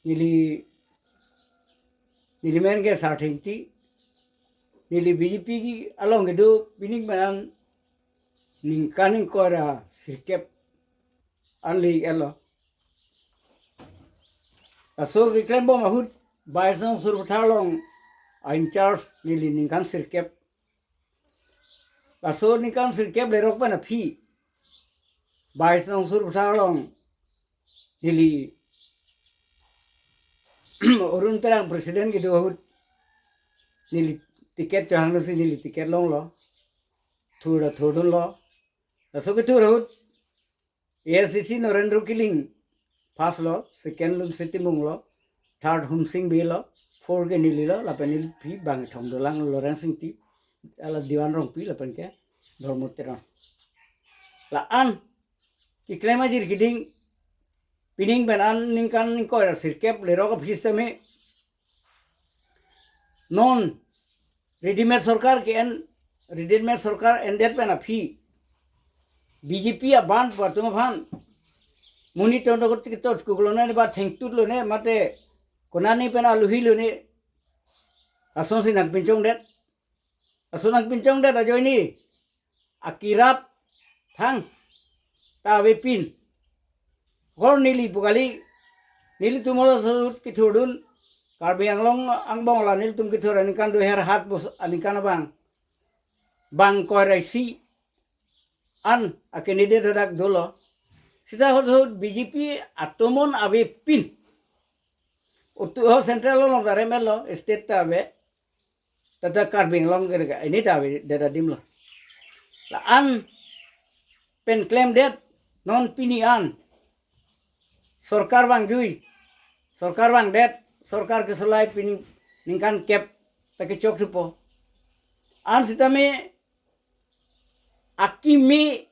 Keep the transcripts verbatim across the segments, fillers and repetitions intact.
Neli, neli men ke Sarthe Ingti, neli B J P along kedo pining pen an ningkan ingkoi ra sirkep an le-etlo. Laso keklem bom ahut Bais Nong Sarupathar along a-in-charge neli ningkan sirkep. Laso ningkan sirkep lerok pen aphi Bais Nong Sarupathar along neli Arun Terang president kedo ahut neli ticket chohanglo si neli ticket longlo. Thur ta thurdunlo. Laso kethur ahut A I C C Narendra Killing first lo, second Lunsing Timung lo, third Humsing Bey lo, four ke neli lo, lapen neliphi bang kethom dolang Loreng Singti, hala Diwan Rongpi lapen ke Dharma Teron. La-an keklem ajir keding, pining pen an ningkan ingkoi ra sirkep lerok aphi sitame non readymade sorkar ke-en, readymade sorkar endet pen aphi B J P a-band pu atum aphan monit tong tong ketot kuklone ba thengtut lone mate konane pen aluhi lone asonsi nangpinchongdet, ason nangpinchongdet ajoine akirap thang ta avepin. Okol neli pu kali, nelitum halaso ahut kethurdun, Karbi Anglong angbong la nelitum kethur aningkan do her hat bus aningkan abang, bang ingkoi ra isi an a-candidate hadak dolo. Sita hot hot B J P atomon avepin. Utu ho central along ta rem-etlo, state ta ave. Tata Karbi Anglong ke ka ini ta ave det adim lo. La-an pen klemdet non pini an sorkar vangjui, sorkar vangdet, sorkar kesolai pini ningkan kep ta kechok thupo. An sitame akimi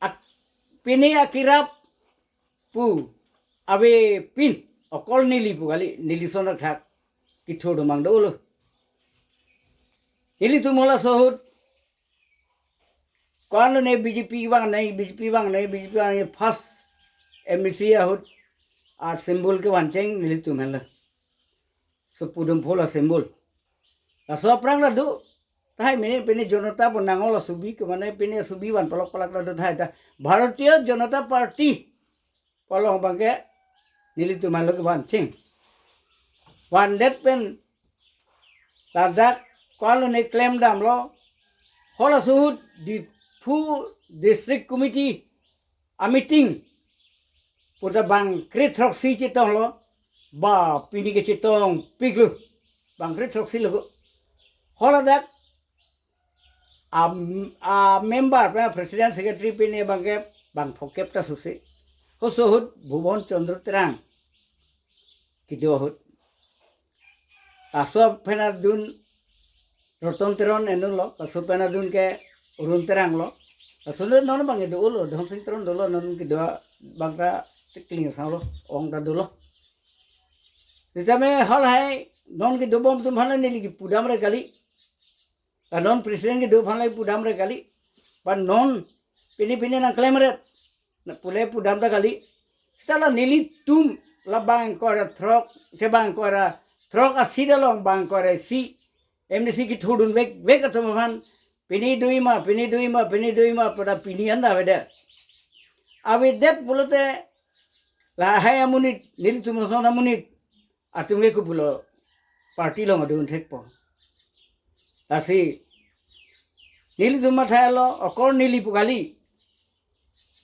ak-, pini akirap pu avepin, okol neli pu kali, neli son athak kethur domang dolo. Nelitum halaso ahut ko-an lone B J P vangnei, B J P vangnei, B J P vangnei, first M A C ahut a-symbol kevancheng nelitum henlo. Sopu Dumphu la-symbol. Laso aphrang ta do, tahai mene pene Janata pu nanglo, subi ke mane pene subi van palok palak ta do tahai ta. Bharatiya Janata Party pu along abangke nelitum hala kevancheng. Vandet pen ladak ko-an lone klem damlo, halaso ahut Diphu District Committee a-meeting puta bang kre throksi chetonglo, ba pini ke chetongpiklo, bang kre throksi lo. Haladak a, a-member pen president secretary pini abangke bang phokep ta susi. Halaso ahut Bhuban Chandra Terang kedo ahut. Laso pen adun Roton Teron enlo, laso pen adun ke Arun Terang lo. Laso lo non abang dolo, Dhonsing Teron dolo, non kedo abang ta Tikling Asang lo, ong ta dolo. Sitame halahai non kedo bom atum aphan neli kipudamre kali. La non president kedo aphan la kipudamre kali. Ba non pini pini nangklemret na pule pudam ta kali. Sala nelitum la bang ingkoi ra throk, che bang ingkoi ra throk a-seat along bang ingkoi ra isi M D C kethurdun vek vek atum aphan pini do-ik ma, pini do-ik ma, pini do-ik ma, pada pini an ta avedet. Avedet pulote lahai amonit, nelitum ason amonit atum ke kopulo party along adun thekpo. Lasi nelitum matha lo, okol neli pu kali.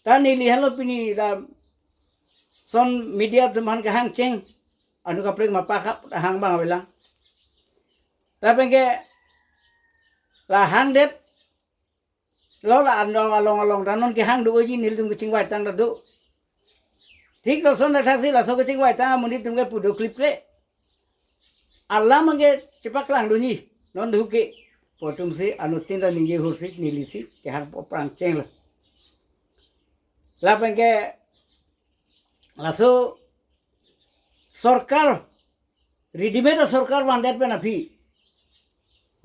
Ta neli henlo pini lason media atum aphan kehangcheng, anu kaprek mapa kap hang abang avelang. Lapen ke la hangdet lo, la along along along ta non kehang do-ikji, nelitum kechingvai tang ta do. Thik lason athaksi laso kechingvai tang amonit atum ke pu do kliple. Alam abangke chepaklang dunji, non duke pu atumsi anuttin ta ningje hursi nelisi kehang aphrang chenglo. Lapen ke laso sorkar, readymade sorkar vandet pen aphi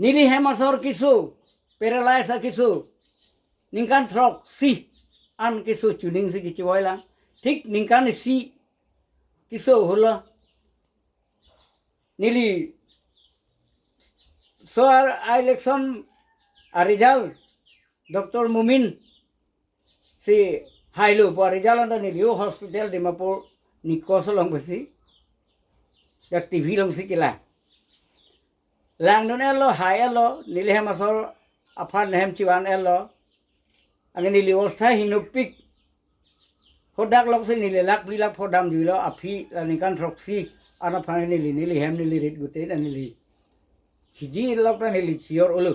neli hem asor keso, paralyze akeso, ningkan throksi an keso chuning si kechivoilang. Thik ningkan isi keso holo. Neli so ar election a result Doctor Momin si hailo pu a result anta neli o hospital Dimapur Nikos along pusi dak T V alongsi kelang. Langdun etlo, hai etlo, neli hem asor aphan hem chivan etlo. Anke neli ostha hinopik. Hadak loksi neli lakh phli lakh pho damjuilo, aphi la ningkan throksi an aphan neli, neli hem neli rit gute ta neli hiji lok ta neli chior olo.